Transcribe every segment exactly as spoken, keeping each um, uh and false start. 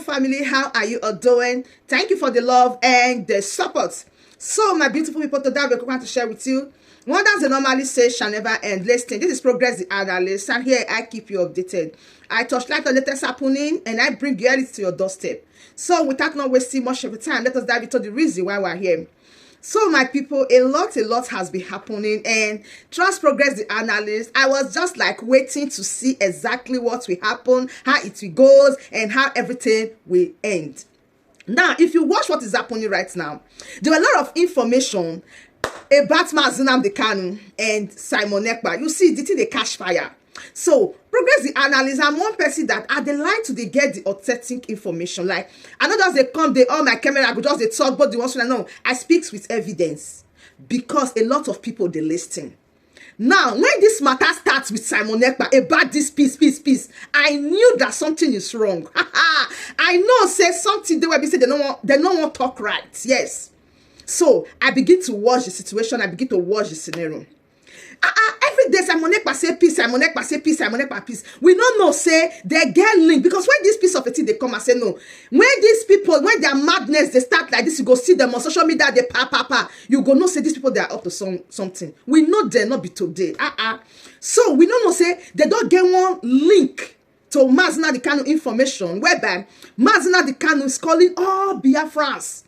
Family, how are you all doing? Thank you for the love and the support. So, my beautiful people, today we're going to share with you what does the normally say shall never end. Listen, this is Progress the Analyst, and here I keep you updated. I touch light on the latest happening and I bring reality to your doorstep. So, without not wasting much of your time, let us dive into the reason why we're here. So, my people, a lot, a lot has been happening, and trust Progress the Analyst, I was just like waiting to see exactly what will happen, how it will goes, and how everything will end. Now, if you watch what is happening right now, there were a lot of information about Mazi Nnamdi Kanu and Simon Ekpa. You see, the thing they catch fire. So, Progress the Analyst, I'm one person that I dey like to dey get the authentic information. Like, I know just they come, they all my camera, I go just they talk, but the ones I know, I speaks with evidence because a lot of people they listen. Now, when this matter starts with Simon Ekpa about this peace, peace, peace, I knew that something is wrong. I know say something they will be say they don't want, they don't want talk right. Yes. So I begin to watch the situation. I begin to watch the scenario. Ah, ah, every day Simon Ekpa say peace, Simon Ekpa say peace, Simon Ekpa peace. We no know say they get link, because when this piece of a thing they come and say no, when these people, when their madness they start like this, you go see them on social media, they pa pa pa. You go know say these people they are up to some something. We know they not be today. Ah, ah. So we no know say they don't get one link to Mazi Nnamdi Kanu information whereby Mazi Nnamdi Kanu is calling all Biafrans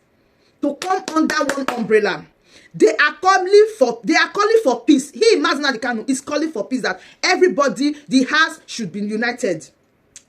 to come under one umbrella. They are calling for, they are calling for peace. He, Mazi Nnamdi Kanu, is calling for peace, that everybody, the house should be united.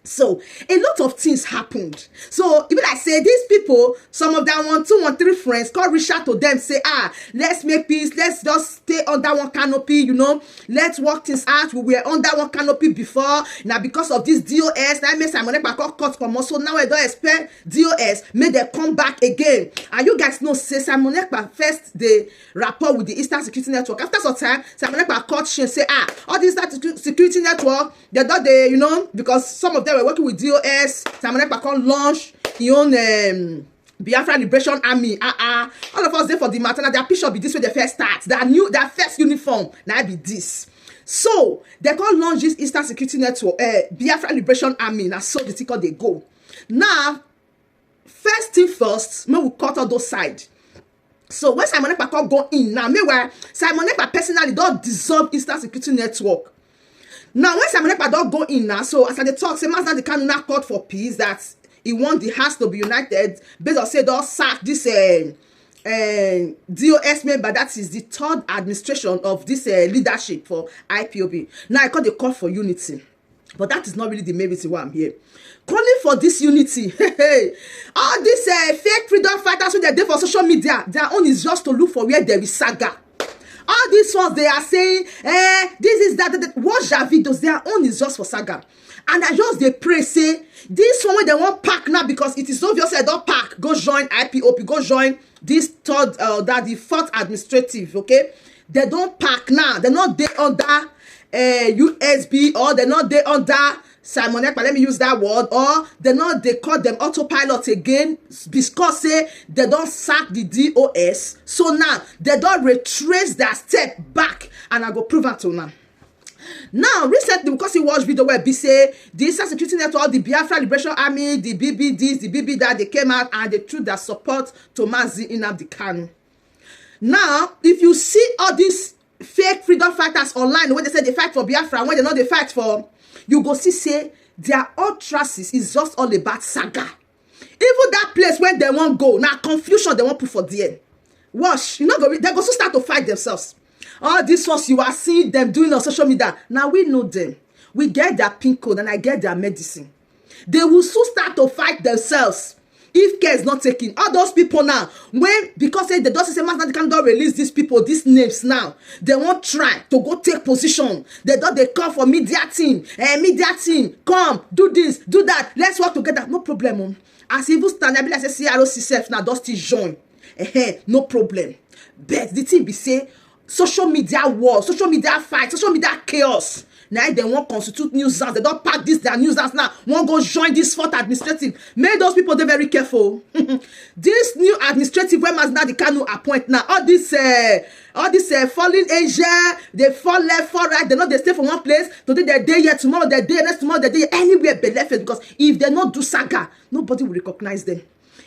So a lot of things happened. So even I say these people, some of them one, two, one, three friends, call reach out to them, say, ah, let's make peace, let's just stay under one canopy, you know, let's work things out. We were under one canopy before. Now, because of this D O S, that makes Simon Ekpa cut, cut from us. So now I don't expect D O S, may they come back again. And you guys know, say Simon Ekpa first the rapport with the Eastern Security Network. After some time, Simon Ekpa cut shame, say, ah, all these Eastern Security Network, they don't, they, you know, because some of them were working with D O S, Simon Ekpa come launch his own um, Biafra Liberation Army. Ah, ah. All of us there for the matter, now their picture be this way, the first start. Their new, their first uniform, now be this. So they call launch this Eastern Security Network, uh, Biafra Liberation Army. Now so the ticket they go. Now, first thing first, may we cut all those side. So when Simon Ekpa come go in now, meanwhile, Simon Ekpa personally don't dissolve Eastern Security Network. Now, when Simon Ekpa don't go in now, so as I dey talk, say Mazi Nnamdi Kanu now called for peace, that he want the house to be united, based on say don't sack this uh, uh, D O S member, that is the third administration of this uh, leadership for I P O B. Now I call the call for unity. But that is not really the main reason why I'm here. Calling for this unity. Hey, hey. All these uh, fake freedom fighters who they do for social media, their own is just to look for where there is saga. All these ones they are saying, eh, this is that, that, that. Watch their videos. Their own is just for saga. And I just they pray say this one when they want pack now, because it is obvious they don't pack. Go join I P O B. Go join this third, uh, that the fourth administrative. Okay, they don't pack now. They're not there under uh, U S B, or they're not there under Simon Ekpa, let me use that word, or they not they call them autopilot again, because say they don't sack the D O S. So now they don't retrace their step back, and I go prove it to now. Now, recently, because he watched video where be say the Eastern Security Network, the Biafra Liberation Army, the B B this, the B B that, they came out and they threw their support to Mazi Nnamdi Kanu. Now, if you see all these fake freedom fighters online, when they say they fight for Biafra, when they know they fight for, you go see say their utterances is just all about saga. Even that place where they won't go, now confusion they won't put for there. Watch, you know, go, they go to start to fight themselves. All these ones you are seeing them doing on social media, now we know them. We get their pin code and I get their medicine. They will soon start to fight themselves if care is not taken. All those people now, when, because say they don't say Mazi Nnamdi Kanu don't release these people, these names now, they won't try to go take position. They don't they call for media team, eh, media team, come do this, do that. Let's work together. No problem. Oh. As even stand, I be like say C R O C self now don't still join. Eh, no problem. But the thing be say social media war, social media fight, social media chaos. Now they won't constitute nuisance. They don't pack this their nuisance now. Won't go join this fourth administrative. May those people they very careful. This new administrative where Mazi Nnamdi Kanu appoint now. All this uh, all this uh, falling Asia, they fall left, fall right. They know they stay for one place. Today they're there here, tomorrow they're there, next tomorrow they're there. Anywhere be left because if they not do saga, nobody will recognize them.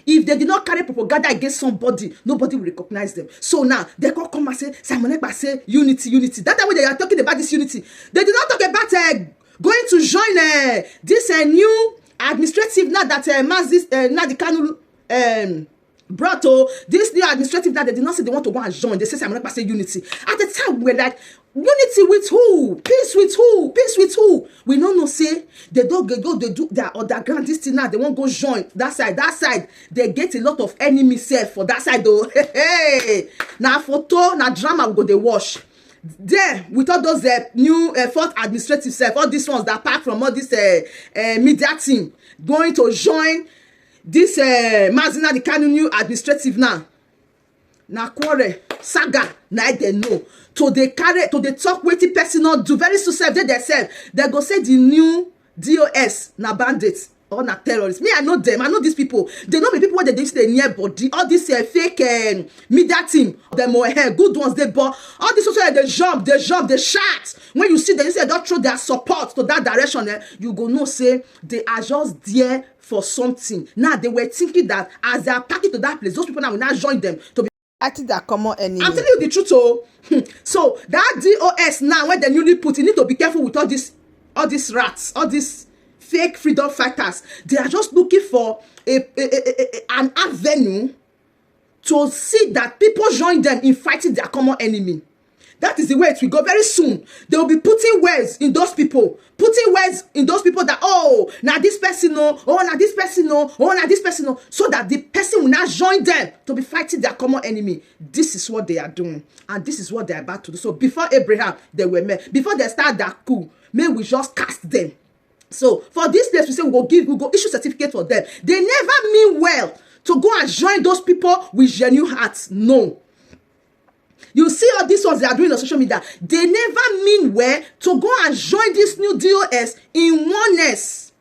If they did not carry propaganda against somebody, nobody will recognize them. So now they can come and say, Simon Ekpa say unity, unity. That time when they are talking about this unity, they did not talk about uh, going to join uh, this uh, new administrative now that uh, Mazi uh, Nnamdi Kanu um, brought. Oh, this new administrative now they did not say they want to go and join. They say Simon Ekpa say unity. At the time we're like, unity with who? Peace with who? Peace with who? We no know say they don't go, go they do their underground this thing now. They won't go join that side. That side they get a lot of enemies sef for that side though. Hey, hey. Now photo, now drama we go they wash. There with all those uh, new uh, fourth administrative self, all these ones that pack from all this uh, uh, media team going to join this uh, Mazi Nnamdi Kanu new administrative now. Na quarrel, saga, na I dey know. To dey carry, to dey talk wetin person no do. Very soon sef, dey themselves, they go say the new D O S na bandits or na terrorists. Me, I know them. I know these people. They no be people wey dey dey near body. All this uh, fake um, media team, them uh, good ones dey, but all these ones wey dey jump, dey jump, dey shout. When you see them, you say they don throw their support to that direction. Eh, you go know say they are just there for something. Now they were thinking that as they are packing to that place, those people now will now join them to be fighting their common enemy. I'm telling you the truth, oh. So that D O S now, when they newly put, you need to be careful with all these, all these rats, all these fake freedom fighters. They are just looking for a, a, a, a, a- an avenue to see that people join them in fighting their common enemy. That is the way it will go. Very soon, they will be putting words in those people, putting words in those people that, oh, now this person, no, oh, now this person, no, oh, now this person, no, so that the person will not join them to be fighting their common enemy. This is what they are doing, and this is what they are about to do. So before Abraham, they were men. Before they start that coup, may we just cast them. So for this place, we say we go give, we go issue certificate for them. They never mean well to go and join those people with genuine hearts. No. You see all these ones they are doing on social media. They never mean well to go and join this new D O S in oneness.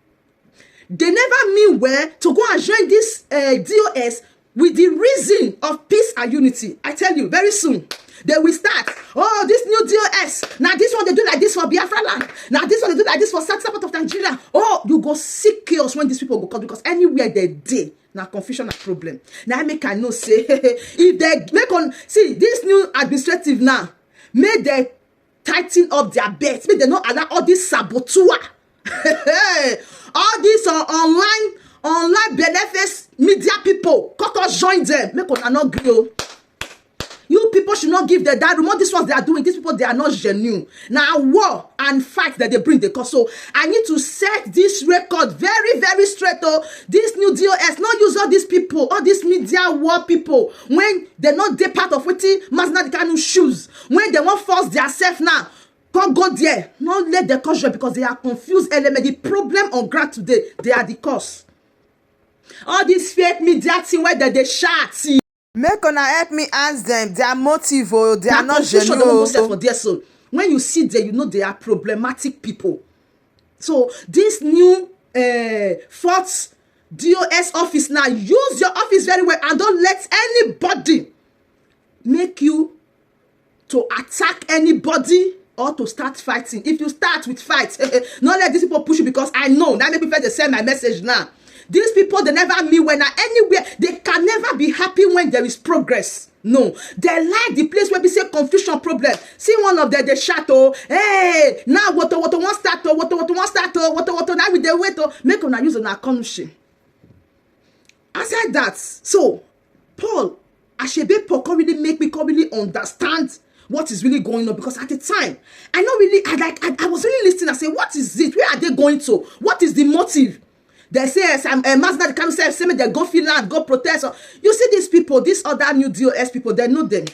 They never mean well to go and join this uh, D O S with the reason of peace and unity. I tell you, very soon they will start. Oh, this new D O S. Now this one they do like this for Biafra land. Now this one they do like this for South South of Nigeria. Oh, you go see chaos when these people go come because anywhere they dey, now confusion and problem. Now I make I know say if they make on see this new administrative now, may they tighten up their belt, may they not allow all this saboteur. All these uh, online online benefits media people, come come join them. Make una not grow. You people should not give them that room. All these ones they are doing, these people they are not genuine. Now war and fight that they bring the cause. So I need to set this record very, very straight. Oh, this new D O S, not use all these people, all these media war people. When they're not they part of what Mazi Nnamdi Kanu shoes, when they won't force themselves now, come go there. Not let the cause because they are confused element. The problem on ground today, they are the cause. All this fake media thing where they, they shout. Make una help me ask them their motive, oh, they are not genuine. For there, so when you see there, you know they are problematic people. So this new uh, fourth D O S office now, use your office very well and don't let anybody make you to attack anybody or to start fighting. If you start with fight, not let these people push you because I know that make me first dey send my message now. These people they never mean well now anywhere. They can never be happy when there is progress. No, they like the place where we say confusion problem. See one of them they shout oh, hey now what what one start oh, what what one start oh, what what now we dey wait oh, make una use una confusion. Aside that, so Paul, Ashebe Paul come really make me come really understand what is really going on because at the time I not really I like I, I was really listening. I say, what is it? Where are they going to? What is the motive? They say as I'm a master the council say me they go Finland, go protest. You see these people, these other new D O S people, they know them.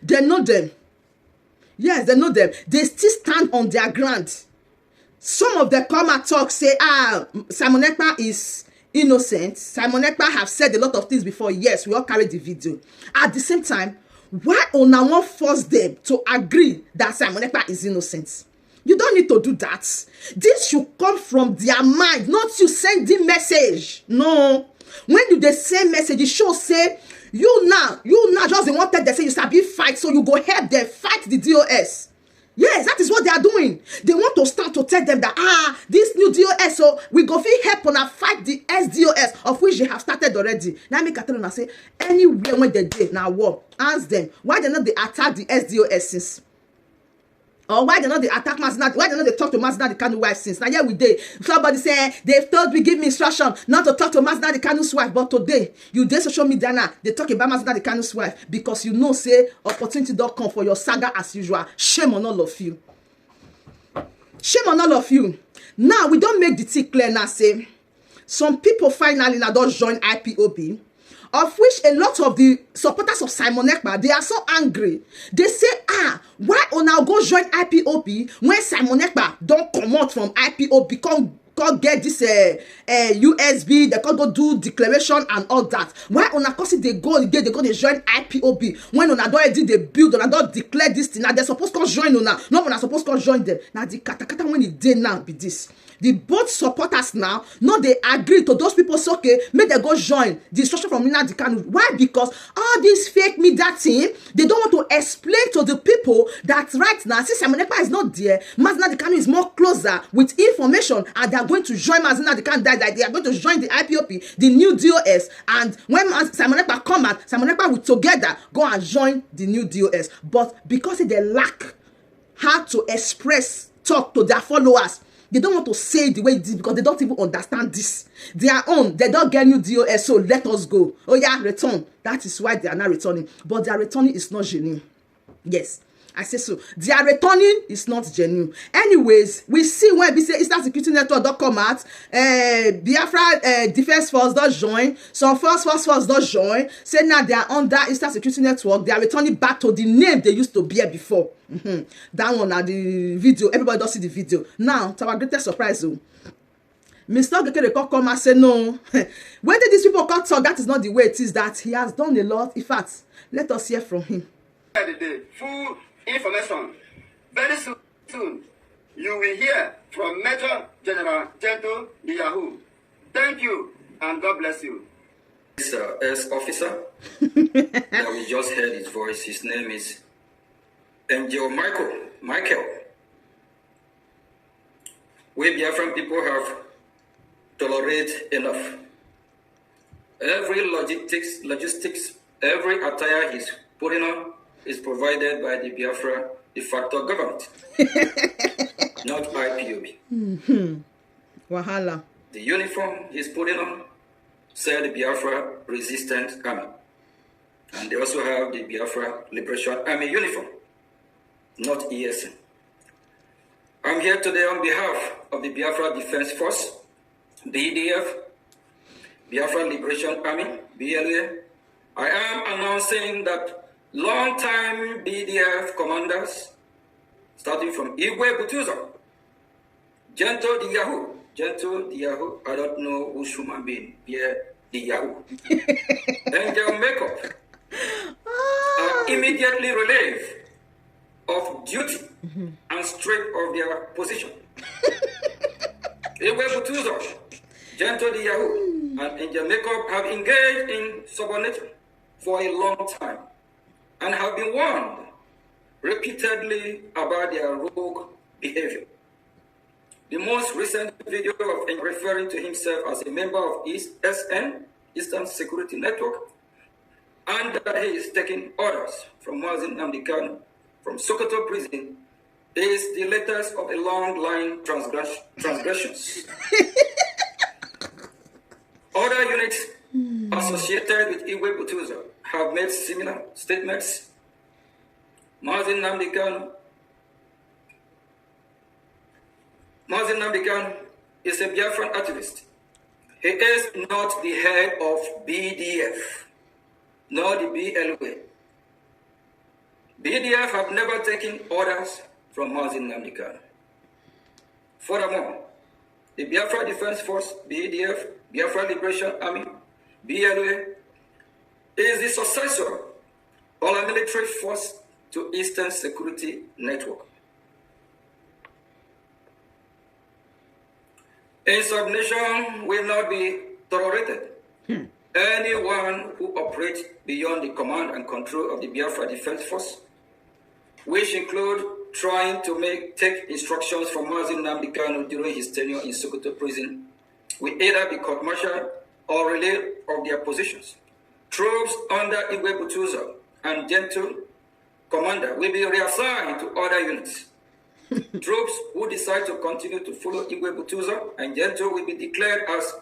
They know them. Yes, they know them. They still stand on their ground. Some of them come and talk, say, ah, Simon Ekpa is innocent. Simon Ekpa have said a lot of things before. Yes, we all carry the video. At the same time, why una wan force them to agree that Simon Ekpa is innocent? You don't need to do that. This should come from their mind, not you sending message. No. When you dey send message, e show say you now, you now just dey wan tell them say you sabi fight, so you go help them fight the D O S. Yes, that is what they are doing. They want to start to tell them that, ah, this new D O S, so we go fit help una fight the S D O S, of which they have started already. Now make I tell una say anywhere when they dey na war, ask them why they no dey attack the S D O S since. Or why they no dey attack Mazi Nnamdi, why they no dey talk to Mazi Nnamdi Kanu wife since? Now here we dey. Somebody say, "They've told me, give me instruction not to talk to Mazi Nnamdi Kanu's wife." But today, you dey social media now, they talk about Mazi Nnamdi Kanu's wife because you know say opportunity don come for your saga as usual. Shame on all of you. Shame on all of you. Now, we don make the thing clear now say some people finally now don join I P O B, of which a lot of the supporters of Simon Ekpa, they are so angry. They say, "Ah, why una go join I P O B when Simon Ekpa don comot from I P O B, come, come get this, eh, eh, U S B, they come go do declaration and all that? Why una come still dey go again, they go dey join I P O B when una don already dey build, una don declare this thing? Now they suppose come join una, no, una suppose come join them." Now the katakata when e dey now be this. The both supporters now no dey agree to those people say, okay, make dem go join the instruction from Nnamdi Kanu. Why? Because all this fake media thing, they don't want to explain to the people that right now, since Simon Ekpa is not there, Mazi Nnamdi Kanu is more closer with information, and they are going to join Mazi Nnamdi Kanu, that, that they are going to join the I P O B, the new D O S, and when Maz-, Simon Ekpa come out, Simon Ekpa will together go and join the new D O S. But because they lack how to express talk to their followers, they don't want to say the way it is because they don't even understand this. Their own, they don't get new D O S, so let us go. Oh yeah, return. That is why they are not returning. But their returning is not genuine. Yes, I say so. Their returning is not genuine. Anyways, we see when we say Eastern Security Network don't come out, uh, Biafra, uh, Defense Force don't join, some Force, Force, Force don't join. Say now they are under Eastern Security Network. They are returning back to the name they used to bear before. Mhm. That one na the video. Everybody don see the video. Now, to our greatest surprise, oh, Mister Okekere come come and say, "No." When did these people come talk? That is not the way it is, that he has done a lot. In fact, let us hear from him. The full information. Very soon, soon, you will hear from Major General Gento Yahoo. Thank you and God bless you. This, uh, ex-officer that we just heard his voice, his name is Angel Michael. Michael. We Biafran people have tolerated enough. Every logistics, logistics, every attire he's putting on is provided by the Biafra de facto government, not I P O B. Wahala. The uniform he's putting on said Biafra Resistance Army. And they also have the Biafra Liberation Army uniform, not E S N. I'm here today on behalf of the Biafra Defense Force, B D F, Biafra Liberation Army, B L A. I am announcing that long-time B D F commanders, starting from Igwe Butuzo, Gento the Yahoo. Gento the Yahoo. I don't know which human being bear the Yahoo. Angel Makeup are immediately relieved of duty and stripped of their position. Igwe Butuzo, Gento the Yahoo, and Angel Makeup have engaged in subordination for a long time and have been warned repeatedly about their rogue behavior. The most recent video of him referring to himself as a member of East S N, Eastern Security Network, and that he is taking orders from Mazi Nnamdi Kanu from Sokoto prison is the latest of a long line transgress-, transgressions. Other units associated with Igwe Butuzo have made similar statements. Mazi Nnamdi Kanu, Mazi Nnamdi Kanu is a Biafran activist. He is not the head of B D F, nor the B L A. B D F have never taken orders from Mazi Nnamdi Kanu. Furthermore, the Biafra Defense Force, B D F, Biafra Liberation Army, B L A, is the successor or a military force to Eastern Security Network. Insubordination will not be tolerated. Anyone who operates beyond the command and control of the Biafra Defense Force, which include trying to make take instructions from Mazi Nnamdi Kanu during his tenure in Sokoto prison, will either be court-martialed or relieved of their positions. Troops under Igwe Butuzo and Gentle Commander will be reassigned to other units. Troops who decide to continue to follow Igwe Butuzo and Gentle will be declared as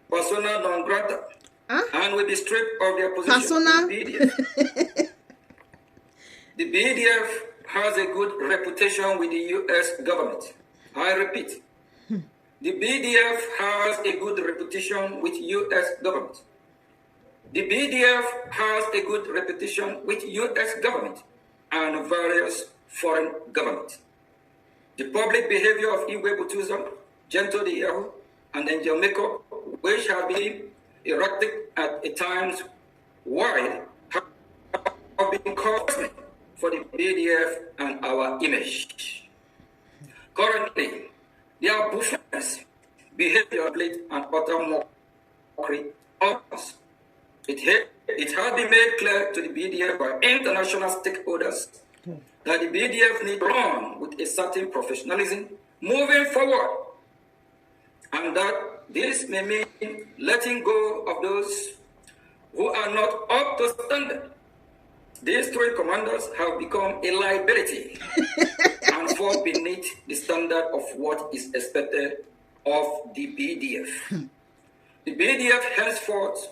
persona non grata Huh? and will be stripped of their position. Persona? The B D F. The B D F has a good reputation with the U S government. I repeat, the B D F has a good reputation with U S government. The B D F has a good reputation with U S government and various foreign governments. The public behavior of Igwe Butuzo, Gentle Diyahu, and Angel Makeup, which have been erratic at a times wide, have been costly for the B D F and our image. Currently, their buffoonery behavior complete and utter mockery of us. It, ha- it has been made clear to the B D F by international stakeholders that the B D F need to run with a certain professionalism moving forward, and that this may mean letting go of those who are not up to standard. These three commanders have become a liability and fall beneath the standard of what is expected of the B D F. The B D F henceforth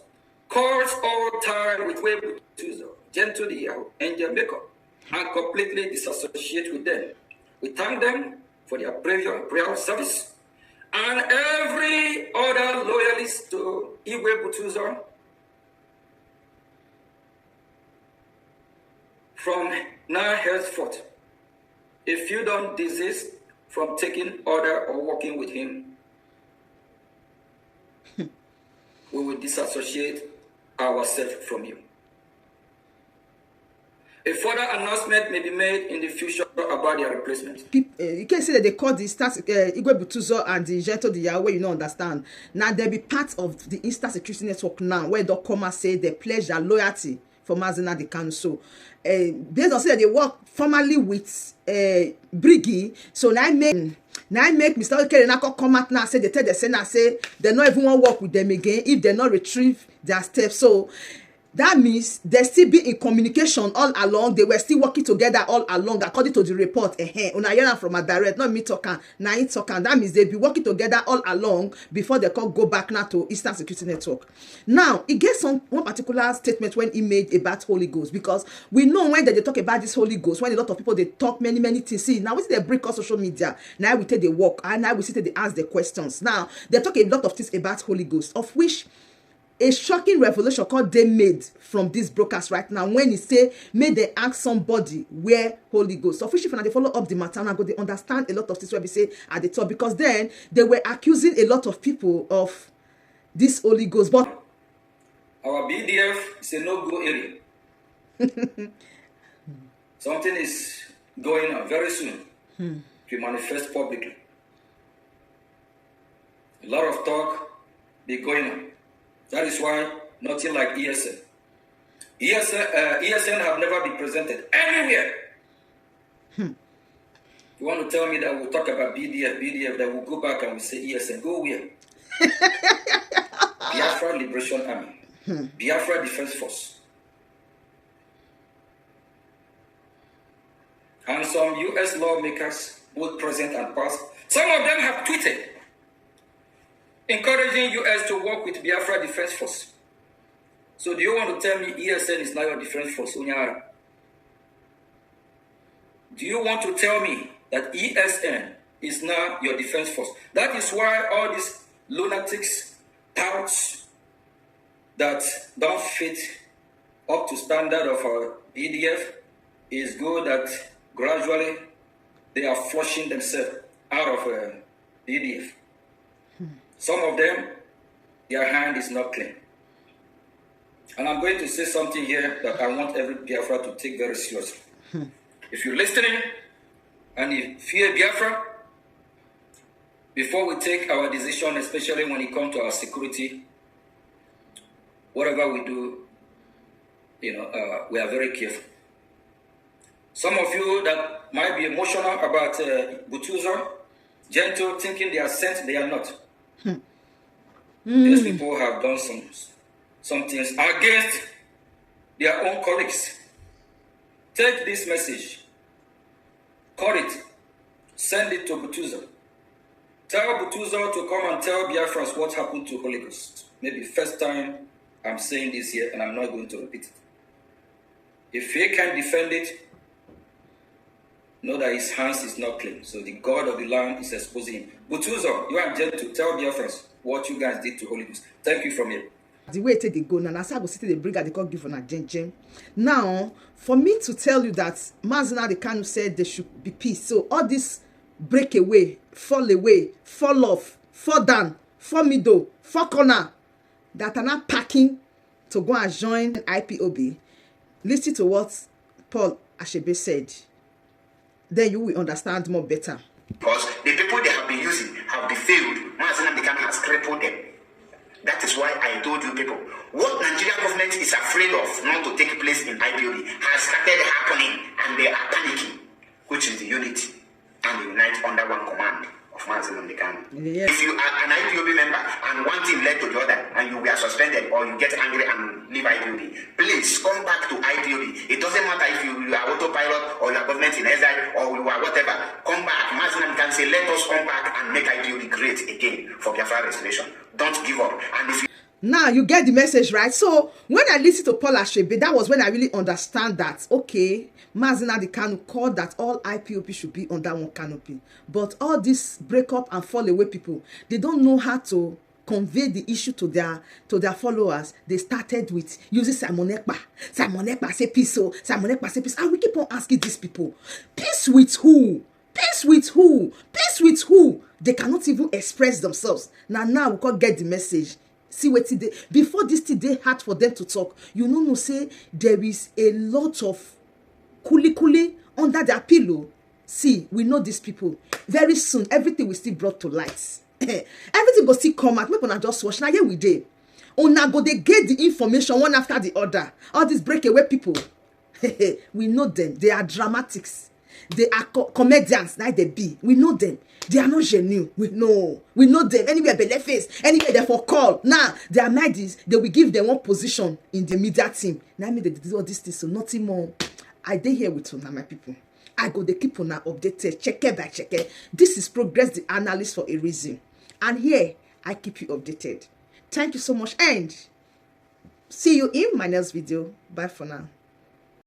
calls all time with Igwe Butuzo, Gentle Diyahu, Angel Makeup, and completely disassociate with them. We thank them for their prior, prior service and every other loyalist to Igwe Butuzo from now henceforth. If you don't desist from taking order or working with him, we will disassociate ourselves from you. A further announcement may be made in the future about their replacement. Peop- uh, you can say that they call the Stars, uh, Igwe Butuzo and the Gentle Diyahu, you don't understand. Now they be part of the Eastern Security Network now, where they come and say they pledge their loyalty for Mazi Nnamdi Kanu. So, uh, based on say that they work formerly with uh, Brigi, so now I make now I make Mister Okere Nako come out now say they tell the Senate say they not even want to work with them again if they not retrieve their steps. So that means they still be in communication all along. They were still working together all along, according to the report. Eh, una hear am from a direct, not me talking. Now he talking. That means they be working together all along before they can go back now to Eastern Security Network. Now, he gave some one particular statement when he made about Holy Ghost, because we know when they talk about this Holy Ghost, when a lot of people they talk many many things. See, now we see they break on social media. Now we take the work, and now we see they ask the questions. Now they talk a lot of things about Holy Ghost, of which a shocking revelation called they made from this broadcast right now when he say made they ask somebody where Holy Ghost. So, if you they follow up the matter, now go they understand a lot of things where we say at the top, because then they were accusing a lot of people of this Holy Ghost. But Our B D F is a no-go area. Something is going on very soon. It will manifest publicly. A lot of talk be going on. That is why nothing like E S N. E S N, uh, E S N have never been presented anywhere. You want to tell me that we'll talk about B D F, B D F, that we'll go back and we say E S N, go where? Biafra Liberation Army, Biafra Defense Force. And some U S lawmakers, both present and past, some of them have tweeted encouraging U S to work with Biafra Defense Force. So do you want to tell me E S N is not your defense force, Unyara? Do you want to tell me that E S N is now your defense force? That is why all these lunatics, touts that don't fit up to standard of our B D F, is good that gradually they are flushing themselves out of uh, B D F. Some of them, their hand is not clean. And I'm going to say something here that I want every Biafra to take very seriously. If you're listening and you fear Biafra, Before we take our decision, especially when it comes to our security, whatever we do, you know, uh, we are very careful. Some of you that might be emotional about uh, Butuzo, Gentle, thinking they are saints, they are not. These people have done some some things against their own colleagues. Take this message, cut it, send it to Butuzo. Tell Butuzo to come and tell Biafrans what happened to Holy Ghost. Maybe first time I'm saying this here, and I'm not going to repeat it. If he can defend it, know that his hands is not clean. So the God of the land is exposing him. Butuzo, you and Gentle, tell Biafrans what you guys did to Holy Ghost. Thank you from here. The way take dey go now, na so I go sit dey bring her, dey come give una jen jen. Now, for me to tell you that Mazi Nnamdi Kanu said there should be peace. So all this break away, fall away, fall off, fall down, fall middle, fall corner, that are not packing to go and join I P O B. Listen to what Paul Ashebe said. Then you will understand more better. Because the people they have been using have been failed. Mazi Nnamdi Kanu has crippled them. That is why I told you people, what Nigeria government is afraid of not to take place in I P O B has started happening, and they are panicking, which is the unity and the unite under one command of Mazi Nnamdi Kanu. Yes. If you are an I P O B member and one thing led to the other and you were suspended or you get angry and leave I P O B, please come back to I P O B. It doesn't matter if you, you are autopilot or you are government in exile or you are whatever. Come back. Mazi Nnamdi Kanu say, let us come back and make I P O B great again for Biafra restoration. Don't give up. And if you Now you get the message, right? So when I listen to Paul Ashebe, that was when I really understand that, okay, Mazi Nnamdi Kanu called that all I P O B should be under one canopy. But all this break up and fall away people, they don't know how to convey the issue to their to their followers. They started with using Simon Ekpa. Simon Ekpa say peace, so Simon Ekpa say peace. And we keep on asking these people, peace with who? Peace with who? Peace with who? They cannot even express themselves. Now, now we can't get the message. See what today. Before this today hard for them to talk, you know, no say there is a lot of kuli kuli under their pillow. See, we know these people. Very soon, everything will still brought to light. Everything go still come out. Make una just watch. Now here we dey. Una go dey get the information one after the other. All these breakaway people, we know them. They are dramatics. They are co- comedians. Like they be. We know them. They are not genuine. We know. We know them. Anywhere belle face, anywhere they for call. Now their mind is they will give them one position in the media team. Now me they do all these things, so nothing more. I dey here with una, my people. I go dey keep una updated, check by check. This is Progress the Analyst for a reason. And here, I keep you updated. Thank you so much and see you in my next video. Bye for now.